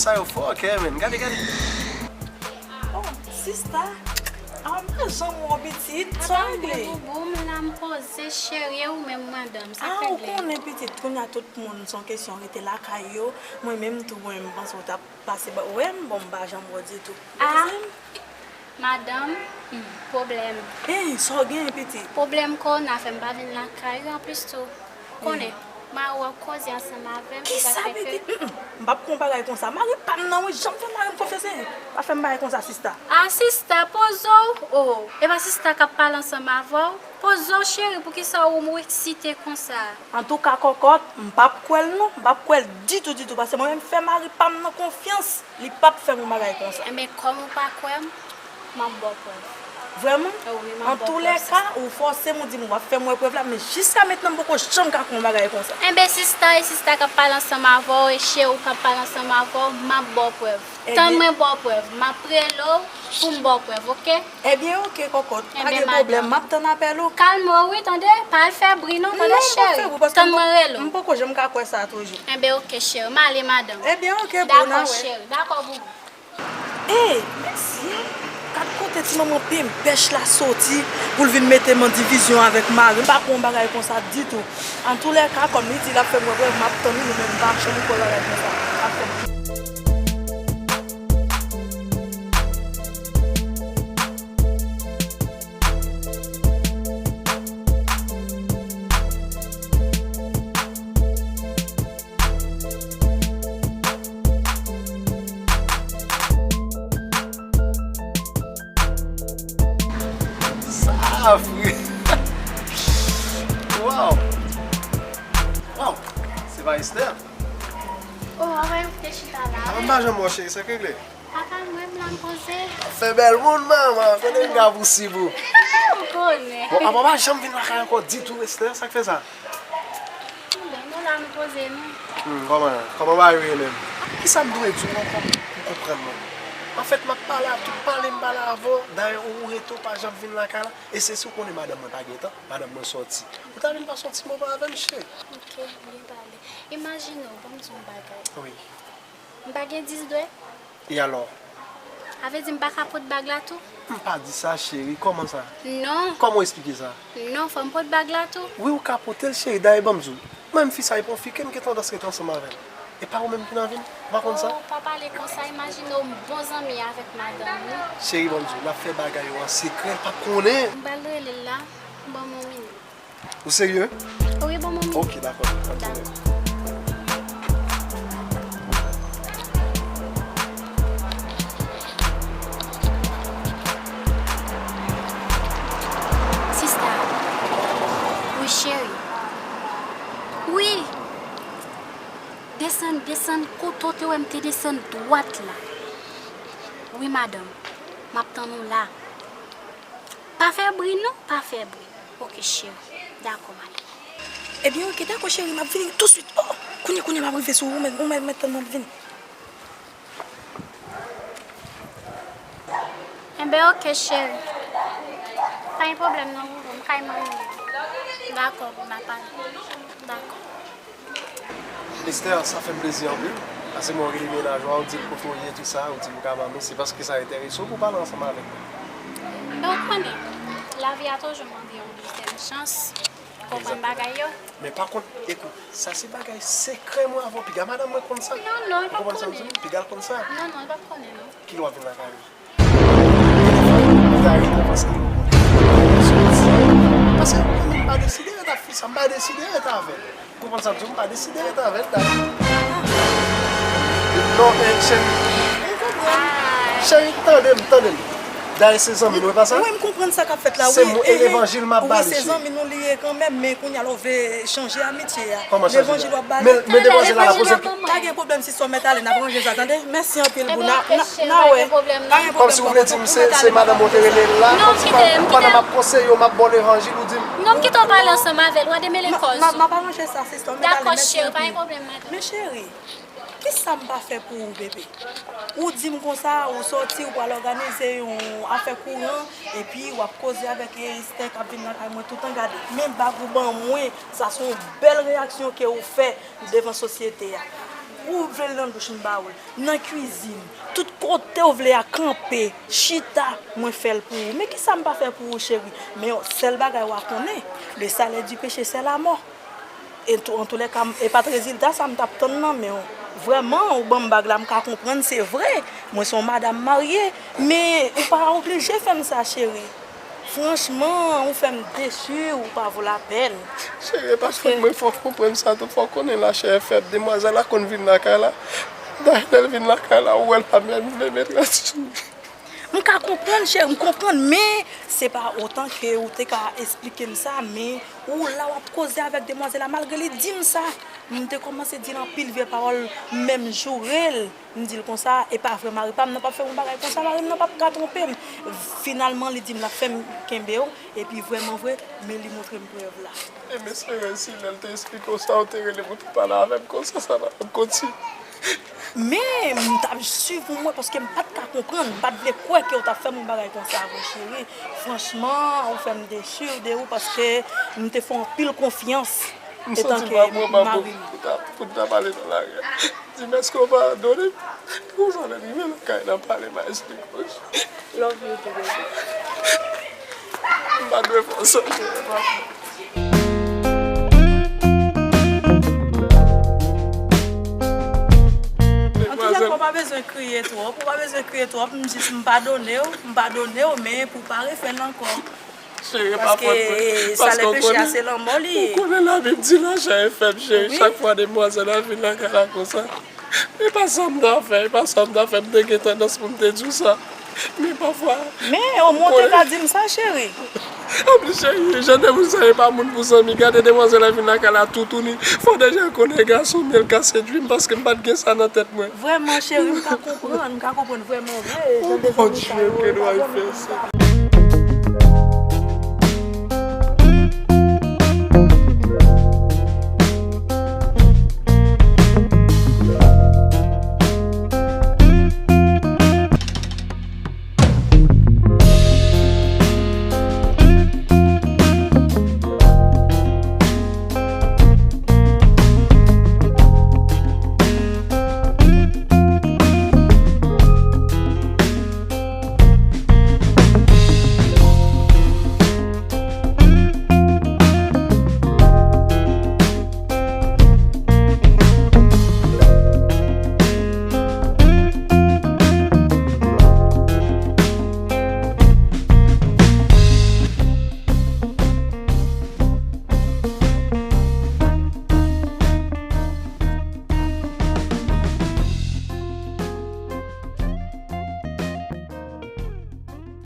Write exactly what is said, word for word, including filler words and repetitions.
Sa yo fò, kè, men. Gade, gade. Oh, sista. Ah, m pa janm wè w pitit. Sa w regle? Boubou, m la m poze, cheri, e ou menm, madanm? Sa k regle? Ah, ou konnen, pitit, kounye a tout moun, se yon kesyon rete lakay yo. Mwen menm tou, mwen, m panse w t ap pase wè m, bon, m pa janm wè w ditou. Ah, madanm, hmm, pwoblèm. Hey, sa w genyen, pitit? Pwoblèm kòwona fè m pa vin lakay ou, anplis tou, ou konnen, mari w ap koze ansanm avè m, se sa k fè ke. M p ap pran bagay konsa. Mari pa m nan, wi, janm fè mari m konfyans, pa fè m bagay konsa, sista. Ah, sista, poze w. Oh, e pa sista k ap pale ansanm avè w? Poze w, cheri, poukisa ou eksite konsa? Antouka, kòkòt, m p ap kwè l non, m p ap kwè l ditou, ditou, paske mwen menm fè mari pa m nan konfyans, li p ap fè m yon bagay konsa. Enben, kòm ou pa kwè m, m ap ba w prèv. Vrèman? Wi, m ap ba w prèv, sista. Antoulèka, ou fòse m, ou di m w ap fè m wè prèv la, men jiska mentnan m poko janm ka kwè yon bagay konsa. Enben, sista, e sista k ap pale ansanm avè w, e cheri w k ap pale ansanm avè w, m ap ba w prèv. Tann mwen ba w prèv, m ap rele w pou m ba w prèv, oke? Ebyen, oke, kòkòt. Pa gen pwoblèm. M ap tann apèl ou. Kalme w, wi, tande. Pa al fè bri, non, tande, cheri. Tann mwen rele w. M poko janm ka kwè sa toujou. Enben, oke, cheri. M ale, madanm. Ebyen, oke, boo, n a wè. Dakò, cheri. Dakò, boubou. Hey, mèsi, hein. Gad kote ti manman penbèch la soti pou l vin mete m an divizyon avèk mari m. M pa kwè yon bagay konsa ditou. Antoulèka, kòm li di l ap fè m wè prèv, m ap tann wi, men m pa janm kwè bagay konsa ap fèt. Sa fre! Waw! Waw! Se pa Esther? Oh, anvan m te chita la. Mwen pa janm wè w, cheri, sa k regle? Papa, mwen m la m poze. Fè bèl moun, manman. Kote m ka pousib ou? Ou konnen. Bon, apa w pa janm vin lakay ankò ditou, Esther? Sa k fè sa? Bon, nou la nou poze nou. Hmm, kòman, kòman bagay yo ye menm? Kisa m dwe di w ankò pou w konprann mwen? Anfèt, m ap pale a tout pale m pale avè w. Dayè, ou rete, ou pa janm vin lakay la. E se si w konnen madanm mwen pa gen tan, madanm mwen sòti. Ou ta vin pase yon ti moman avè m, cheri. Ok, byen pale. Imajine w, ban m di w yon bagay. Wi. M pa gen dis dwèt? E alò? Sa vle di m pa ka pot bag la tou? M pa di sa, cheri. Kòman sa? Non. Kòman w eksplike sa? Non, fò m pot bag la tou. Wi, ou ka pote l, cheri. Dayè, ban m di w. Mwen menm, fi sa, e pa yon fi ke m gen tandans rete ansanm avè l. E pa ou menm ki nan vi m? Ou pa konn sa? Oh, pa pale konsa. Imajine w bon zanmi avèk madanm ou. Cheri, ban m di w, n ap fè bagay yo an sekrè, l p ap konnen. M pral rele l la. Ban m yon minit. Ou serye? Wi, bon moman. Ok, dakò. Dakò. Sista. Wi, cheri. Wi. Desann, desann, kote w te wè m te desann dwat la. Wi, madanm. M ap tann ou la. Pa fè bri non, pa fè bri. Ok, cheri. Dakò, madanm. Ebyen, ok, dakò, cheri, m ap vini touswit. Oh, kounye, kounye, m ap rive sou ou, ou mèt, ou mèt, mèt tann m ap vini. Enben, ok, cheri. Pa gen pwoblèm non, boubou, m kay manyen. Dakò, boo, n a pale. Dakò. Esther, sa fè m plezi anpil. Paske mwen rele mennaj ou a, ou di m kote w ye, tou sa, ou di m ou ka manmi, se paske sa enterese w pou w pale ansanm avèk mwen. Men ou konnen, lavi a toujou mande yon dezyèm chans, konprann bagay yo. Men pa kont, ekout, sa se bagay sekrè mwen avè w, piga madanm mwen konn sa. Non, non, li p ap konnen. Piga l konn sa. Non, non, li p ap konnen, non. Kilè w ap vin lakay mwen? Paske mwen menm m pa deside ret ak fi sa, m pa deside ret avè l. Ou konprann sa m di w, m pa deside ret avè l, dayè. Non, eh, cheri. Cheri, tande m, tande m. Dayè se zanmi nou, e pa sa? Wi, m konprann sa k ap fèt la, wi. Se mo e levanjil m ap ba li, cheri. Wi, se zanmi nou li ye kanmenm, men kounye a la w vle chanje amitye a. Kòman chanje? Levanjil w ap ba li. Men, men demwazèl la, la poze m. Pa gen pwoblèm, si sè w mèt ale, n ap ranje sa, tande? Mèsi anpil, boo. N a, n a, n a wè. Pa gen pwoblèm, non. Kòmsi ou vle di m se, se madanm ou te rele l la, kòmsi pandan m ap konseye w, m ap ba w levanjil, ou di m. Non, m kite w pale ansanm avè l, w a demele kòz ou. M ap aranje sa, si sè w mèt ale, mèsi anpil. Dakò, cheri, pa gen pwoblèm, madanm. Men cheri, kisa m pa fè pou ou, bebe? Ou di m konsa, ou sòti, ou pral òganize yon afè kouran, epi w ap koze avèk Esther k ap vin lakay mwen toutan, gade. Men bag ou ban mwen, sa se yon bèl reyaksyon ke ou fè devan sosyete a. Ou vle l nan douch, m ba ou l. Nan kwizin. Tout kote w vle a, kanpe, chita, mwen fè l pou ou. Men kisa m pa fè pou ou, cheri? Men yon sèl bagay w a konnen. Le salaire du péché, c'est la mort. E tou, antoulèka, m- e pa t rezilta sa m t ap tann nan men w. Vrèman, ou ban m bag la, m ka konprann, se vre. Mwen se yon madanm marye, men ou pa oblije fè m sa, cheri. Franchman, ou fè m desi, ou pa vo lapèn. Cheri, e pa fout mwen, fò w konprann sa tou, fò w konnen lachè e fèb. Demwazèl la konn vin lakay la. Dayè, lè l vin lakay la, ou wè l pa menm vle metrès. M ka konprann, cheri, m konprann, men se pa otan ke ou te ka esplike m sa, men ou la w ap koze avèk demwazèl la, malgre li di m sa, m te kòmanse di l anpil vye pawòl, m menm joure l, m di l konsa, e pa vre, mari pa m nan p ap fè m yon bagay konsa, mari m nan p ap ka twonpe m. Finalman, li di m l ap fè m kenbe w, epi vrèman vre, men li montre m prèv la. E m espere si lè l te esplike w sa, ou te rele m, ou te pale avè m konsa, sa pa t ap kontinye. Men, m t ap swiv ou mwen, paske m pa t ka konprann, m pa t vle kwè ke w t ap fè m yon bagay konsa vre, cheri. Franchman, ou fè m desi de ou, paske m te fè w anpil konfyans etanke mari m. M santi m pa pran pa pou, pou ta, pou ta pale nan lari a. Di m, èske w padone m? Konsa lè m rive lakay nan pale, m a esplike w. Love you too, baby. M pa dwe fè w santi m pa. Antoulèka, ou pa bezwen kriye twòp, ou pa bezwen kriye twòp, m jis m padone w, m padone w, men pou w pa refè l ankò. Cheri, e pa fòt mwen. Paske salè peche a, se lanmò li ye. Ou konnen Labib di lachè e fèb, cheri. Wi. Chak fwa demwazèl la vin lakay la konsa. E pa sa m ta fè, e pa sa m ta fè, m te gen tandans pou m te di w sa. Men pafwa. Men omwen ou te ka di m sa, cheri. Anplis, cheri, jan de moun sa ye pa moun pou zanmi. Gade demwazèl la vin lakay la toutouni. Fò deja l konnen gason, men l ka sedui m paske m pa t gen sa nan tèt mwen. Vrèman, cheri, m ka konprann, m ka konprann vrèman vre. Jan de zanmi sa yo, e pa zanmi pou sa.